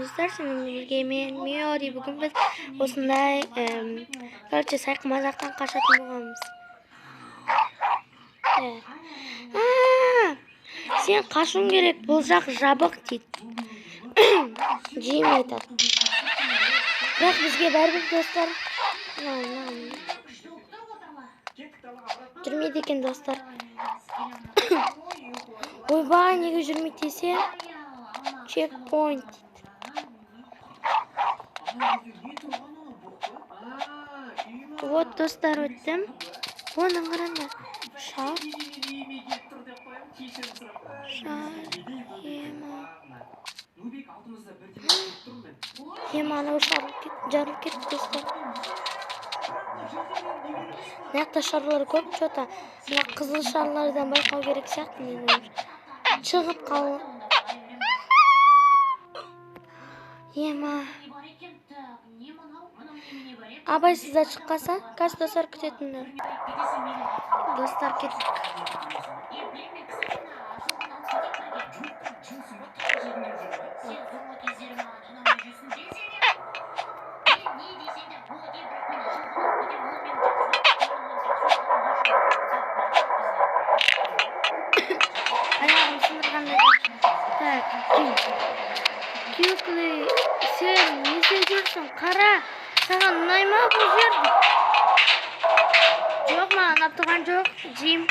Достар, сенің бірге мен Миори. Бүгін біз осындай, короче, сайқымазақтан қашатын боламыз. Сен қашуың керек, бұл жақ жабық дейді. Джим айтады. Бірақ бізге бәрібір, достар. Жүрмейді екен, достар. Ойбай, неге жүрмейді десе? Чекпоинт дейді. Вот, достар, өттім. Оның қараңдар. Шар. Шар. Ема. Ема, анау жарылып кетті, достар. Мына жақта шарлар көп, чё-то. Мына қызыл шарлардан байқау керек сияқты менің ойымша. Шығып қал. Ема. Абайсызда шыққаса, қазір достар күтетіндер. Достар, кеттік. Аяғым сындырғандай. Так, Кюкли, сен не істеп жүрсің? Қара, саған ұнай ма бұл жер? Жоқ, маған ұнап тұрған жоқ, Джим.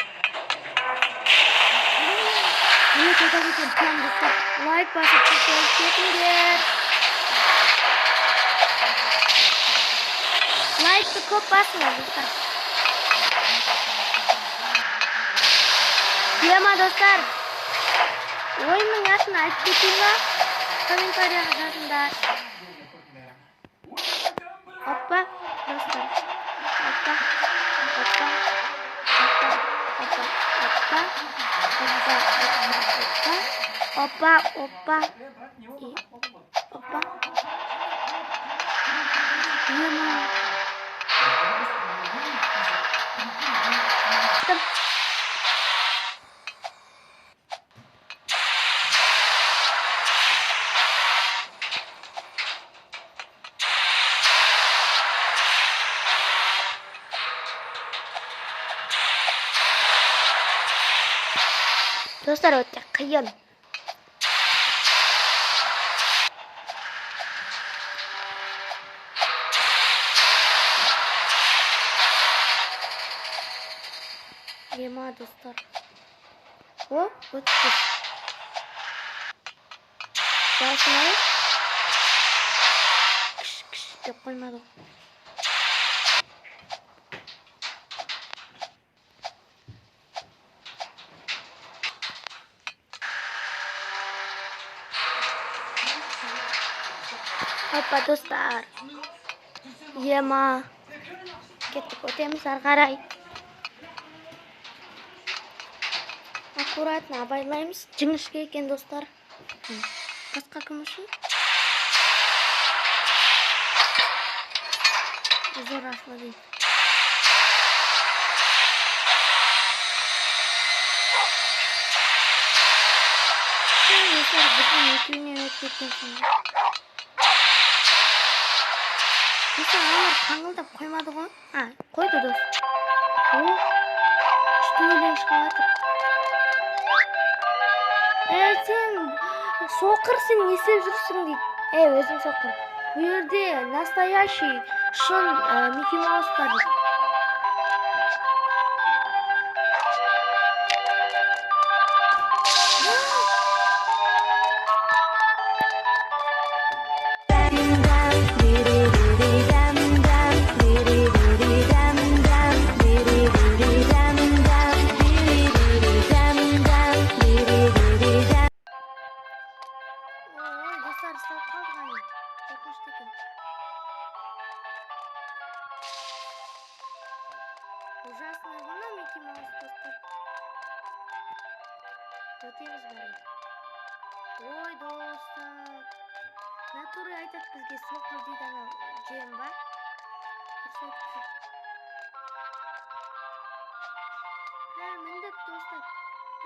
Міне тоқтап өткен план, достар. Лайк басып тіркеліп кетіңдер. Лайкты көп басыңдар, достар. Ема, достар. Ойынның атын айтып кетейін ба? Комментарияға жазыңдар. Опа, достар. Опа, опа, опа, опа, опа, опа, опа, опа, опа, и опа. Ема. Достар, өте қиын. Ема, достар. О, өтті. Даусын алып. Кіш, кіш деп қоймады. Опа, достар. Ема. Кеттік, өтеміз ары қарай. Аккуратно абайлаймыз. Жіңішке екен, достар. Басқа кім үшін? Зор ашылды дейді. Достар, бірден екеуінен өтіп кеткен соң. Достар, аналар қаңылдап қоймады ғой. А, қойды, дос. О, күшті өлең шығып жатыр. Сен соқырсың, не істеп жүрсің дейді. Өзің соқыр. Бұл жерде настоящий шын Микки Маус бар дейді. Ужасный ғана Микки Маус, достар. Өтеміз бәрін. Ой, достар. Натура айтады бізге соқыр дейді анау жем ба? Дұрыс айтыпсыз. Ә, міндік, достар.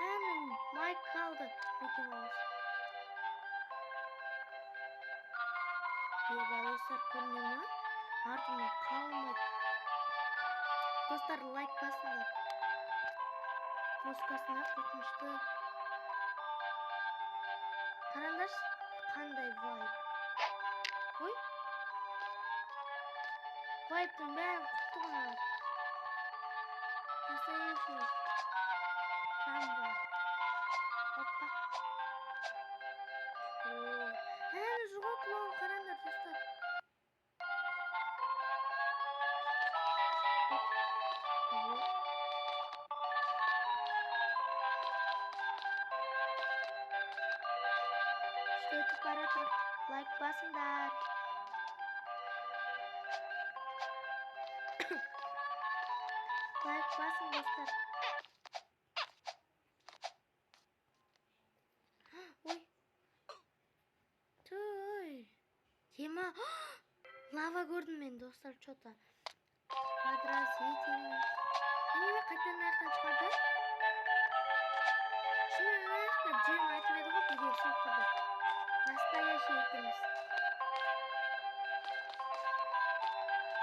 Ә, міне Майк қалды Микки Маус. Еба, достар, көрінер ма? Артымнан қалмайды. Достар, лайк басыңдар. Музыкасына қорқынышты. Қараңдаршы, қандай вайб. Ой. Вайбтың бәрін құтты ғана. Настоящий трамвай. Опа. О, әне жүр ғой клоун, қараңдар, достар. Оп. Вот. Что өтіп бара жатыр. Лайк басыңдар. Лайк басың, достар. Ой. Той. Тема. Лава көрдім мен, достар, что-то. Подозрительно. Неме қайтадан аяқтан шығарды? Шынымен ана жақта Джем айтып еді ғой бізге соққы деп. Настоящий екенбіз.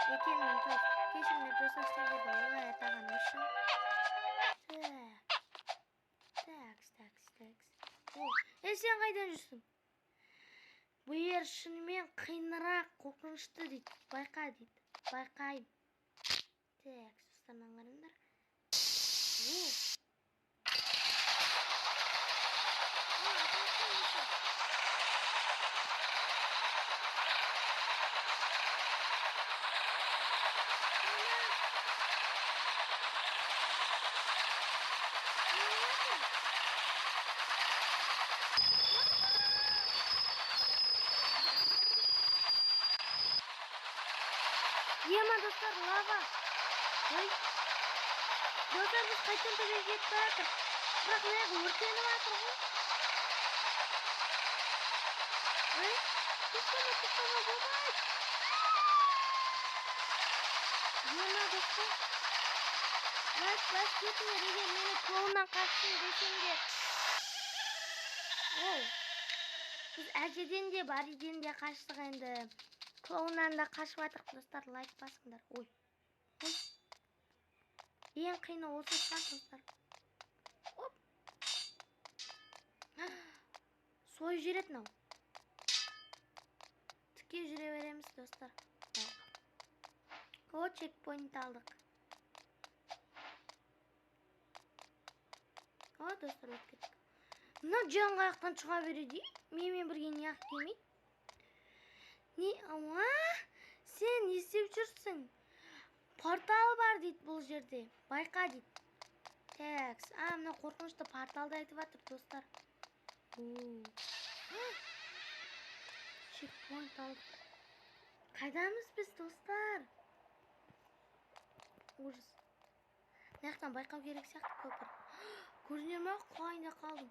Екенмін, то есть кешіріңдер, достар, сіздерге олай атағаным үшін. Так. Так, так, так. О, сен қайдан жүрсің? Бұл жер шынымен қиынырақ, қорқынышты дейді. Байқа дейді. Байқаймын. Так, достар, мынаны қараңдар. О. О, атылып кетті. Ема, достар, лава. Ой. Достар, біз қайтадан төбеге кетіп бара жатырмыз. Бірақ мына жақ өртеніп жатыр ғой. Ой, тоқтама, тоқтама, болмайды. Ема, достар. Лайк басып кетіңдер, егер мені клоуннан қашсын десеңдер. Оу. Біз әжеден де, Барриден де қаштық енді. Клоуннан да қашып жатырмық, достар, лайк басыңдар. Ой. Ой. Ең қиыны осы шығар, достар. Оп. Сойып жібереді мынау. Тіке жүре береміз, достар. О, чекпоинт алдық. О, достар, өтіп кеттік. Мына жан қаяқтан шыға береді, менімен бірге неғып келмейді? Не, ауа? Сен не істеп жүрсің? Портал бар дейді бұл жерде. Байқа дейді. Так, мына қорқынышты порталды айтып жатыр, достар. Чекпоинт алдық. Қайдамыз біз, достар? Ужас. Мына жақтан байқау керек сияқты көпір. Көріне ме? Құлайын да қалдым.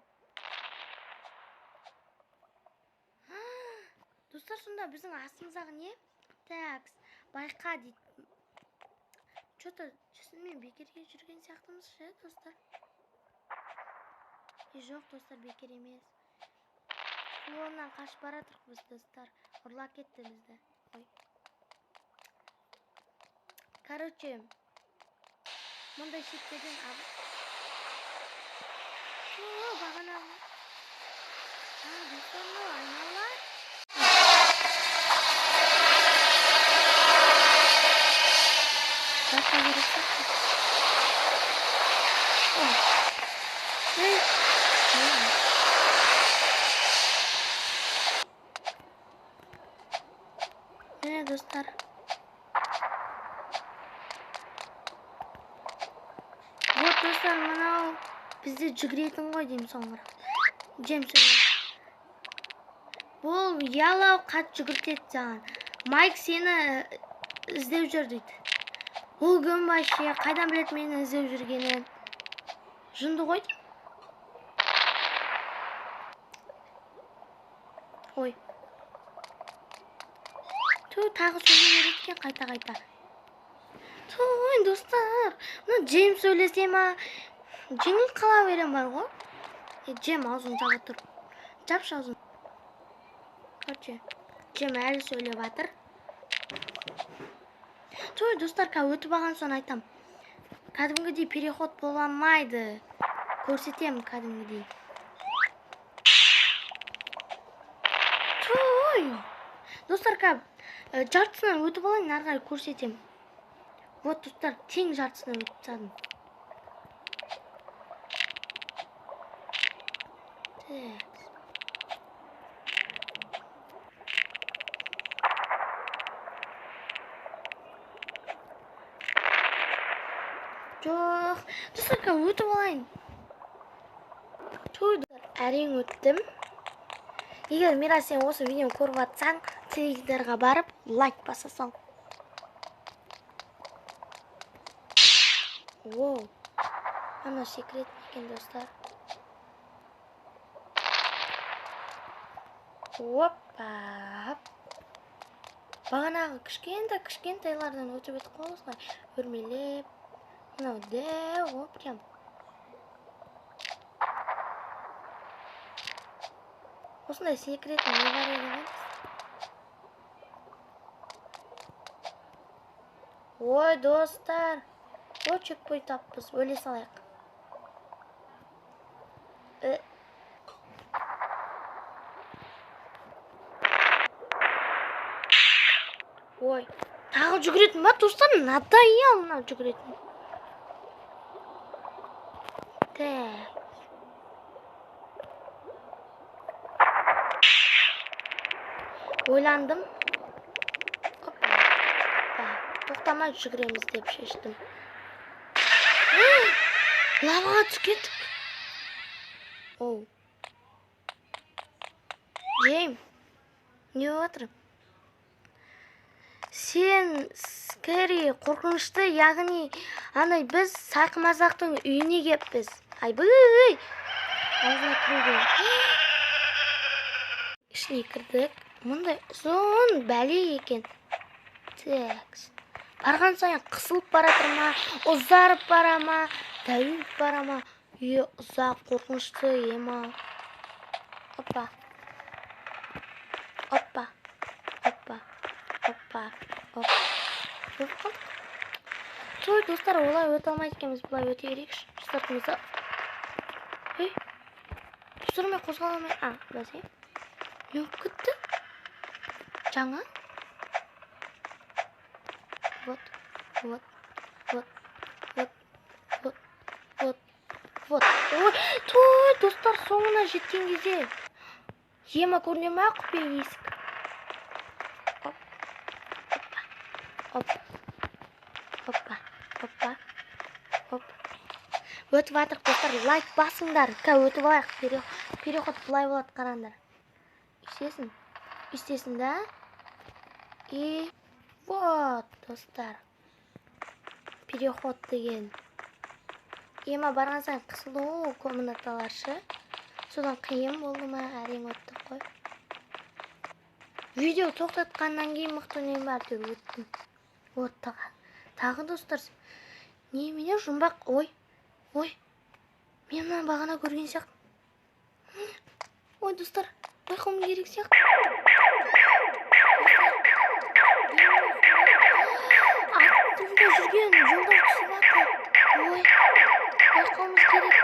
Достар, сонда біздің астымыздағы не? Так, байқа дейді. Чё-то шынымен бекерге жүрген сияқтымыз ше, достар? Е, жоқ, достар, бекер емес. Клоуннан қашып бара жатырмыз біз, достар. Ұрлап кетті бізді. Ой. Короче, мұндай шеттерден О, бағана. А, достар, мынау айналар. Байқау керек сияқты. О. Ей. Міне, достар. Вот, достар, мынау бізде жүгіретін ғой деймін соңырақ. Джем сөйлейді. Бұл ялау қатты жүгіртеді саған. Майк сені іздеп жүр дейді. Ол кім вообще? Қайдан біледі мені іздеп жүргенін? Жынды ғой деймін. Ой. Ту, тағы сөйлей береді екен қайта-қайта. Ту, ой, достар. Мына Джем сөйлесе ма? Жеңіл қала берем бар ғой. Е, Джем, аузын жаба тұр. Жапшы аузын. Короче. Джим әлі сөйлеп жатыр. Той, достар, өтіп алған соң айтам. Кәдімгідей переход бола алмайды. Көрсетемін кәдімгідей. Той! Достар, жартысынан өтіп алайын, ары қарай көрсетемін. Вот, достар, тең жартысынан өтіп тастадым. Так. Жоқ, достар, өтіп алайын. Той, достар, әрең өттім. Егер Мира сен осы видеоны көріп жатсаң, теледидарға барып лайк баса сал. Воу, анау секрет екен, достар. Опа. Бағанағы кішкентай кішкентайлардан өтіп өтіп қой осылай өрмелеп. Мынау дәу ғой прям. Осындай секрет не бар еді ғой? Ой, достар. Ой, чекпоинт таппыз. Өле салайық. Ой, тағы жүгіретін ба, достар? Надоел мынау жүгіретін. Так. Ойландым. Опа. Опа. Тоқтамай жүгіреміз деп шештім. Лаваға түсіп кеттік. Оу. Джейм, не болып жатыр? Сен скэри, қорқынышты, яғни андай біз сайқымазақтың үйіне кеппіз. Айбый! Аузына кіруге. Ішіне кірдік. Мұндай ұзын бәле екен. Так. Барған сайын қысылып баратыр ма, ұзарып бара ма, дәуіп бара ма? Үйі ұзақ, қорқынышты ема. Опа. Опа. Опа. Опа. Оп. Өліп қалдық. Той, достар, олай өте алмайды екенбіз. Былай өте берейікші. Стартымызды. Ей. Достар, мен қозғала алмай. А, бәсе. Не болып кетті? Жаңа? Вот, вот, вот, вот, вот, вот, вот. Ой, той, достар, соңына жеткен кезде. Ема көріне ма құпия есік? Оп, опа, оп, опа, опа, оп. Өтіп жатырық, достар, лайк басыңдар. Ка өтіп алайық. Переход былай болады, қараңдар. Үстесін, үстесін да. И вот, достар. Переход деген. Ема барған сайын қысылды ғой комнаталар шы. Содан қиын болды ма, әрең өттік қой. Видео тоқтатқаннан кейін мықты нем бар деп өттім. Вот тағы. Тағы достар. Немене жұмбақ? Ой. Ой. Мен мынаны бағана көрген сияқты. Ой, достар, байқауым керек сияқты. Артымда жүрген жолдар түсіп жатыр. Ой, байқауымыз керек.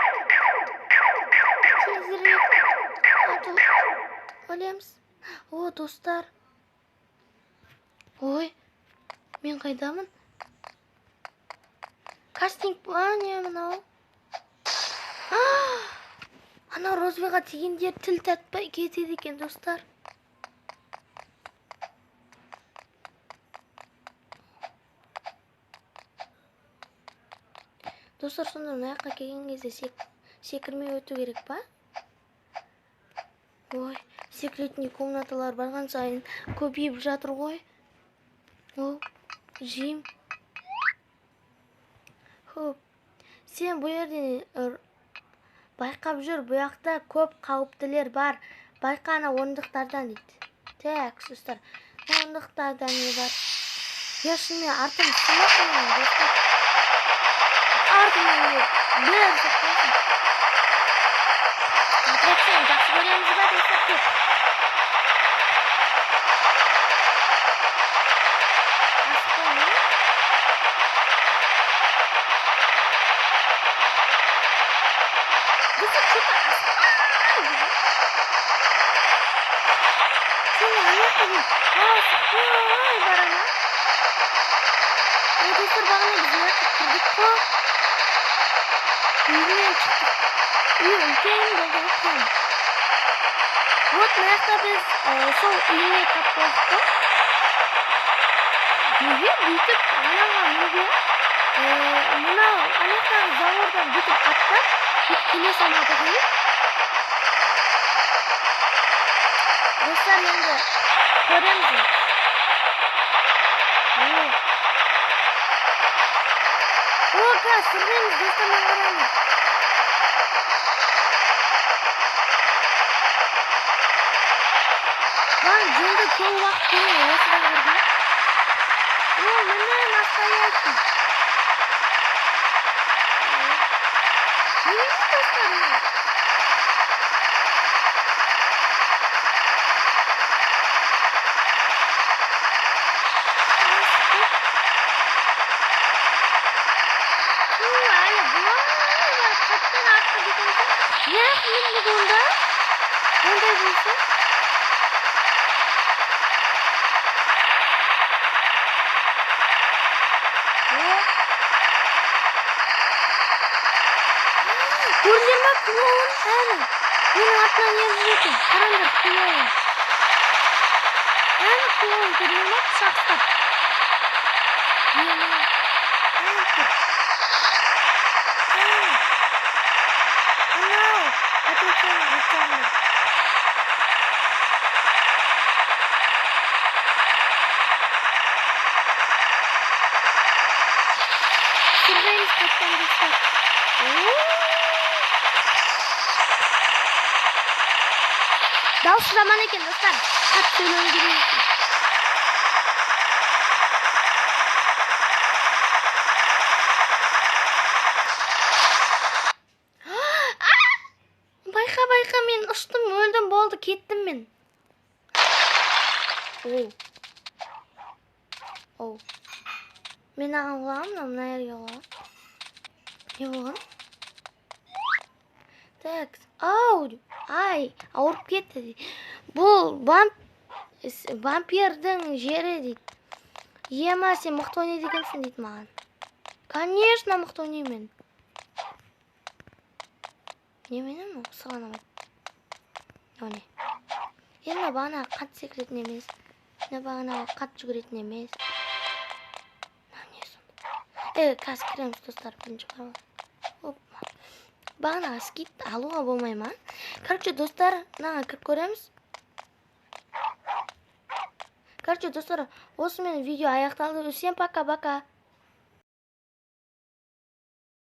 Тезірек. Өлеміз. О, достар. Ой, мен қайдамын? Кастинг па, не мынау? Ана розовыйға тигендер тіл татпай кетеді екен, достар. Достар, сонда мына жаққа келген кезде секірмей өту керек па? Ой, секретный комнаталар барған сайын көбейіп жатыр ғой. О, Джим. Хоп. Сен бұл жерден байқап жүр, бұл жақта көп қауіптілер бар. Байқа ана орындықтардан дейді. Так, достар, орындықтарда не бар? Я шынымен артым сынып менің, достар. Артымнан келіп, бір соққансың. Аттракцион жақсы көреміз ба, достар, кет. Сен ана жаққа дейін асықпай бара ма? Достар, бағана біз мына жаққа кірдік қой. Үйінен шықтық. Үй үлкен болды ғой прям. Вот мына жақта біз сол үйіне тап болдық қой. Неге бүйтіп анаға мінбей ақ, мынау ана жақтағы забордан бүйтіп аттап, бүйтіп келе салмады ғой. Достар, енді көреміз. О, қазір сырғимыз, достар, мен қараңдар. Маған жөнді көп уақыт бермей осыдан көрген. О, міне настоящий. Немене, достар, мынау? Әлі былай барып қайтадан артқа кетеміз. Неғып міндік онда? Ондай болса? Көрдіңдер ма клоун? Әне, менің артымнан еріп жүр екен. Қараңдар, клоун. Әне клоун, көрдіңдер ма? Пышақ ұстап. Әне, әне тұр. Әне. Анау, катушканың арт жағында. Сырғаймыз қайтадан, достар. Дауысы жаман екен, достар. Қатты сөйлеуім керек екен. Байқа, байқа, мен ұштым, өлдім, болды, кеттім мен. Оу. Оу. Мен аған құлағым, мына жерге құлағым. Не болған? Так, ау, ай, ауырып кетті дейді. Бұл вампирдің жері дейді. Ема, сен мықты ойнайды екенсің дейді маған. Конечно, мықты ойнаймын мен. Немене мынау? Сығанамайды. Мынау не? Е, мынау бағанағы қатты секіретін емес. Мынау бағанағы қатты жүгіретін емес. Мынау не сонда? Қазір кіреміз, достар, бірінші барып. Оп. Бағанағы скит алуға болмай ма? Короче, достар, мынаған кіріп көреміз. Короче, достар, осымен видео аяқталды. Всем пока-пока.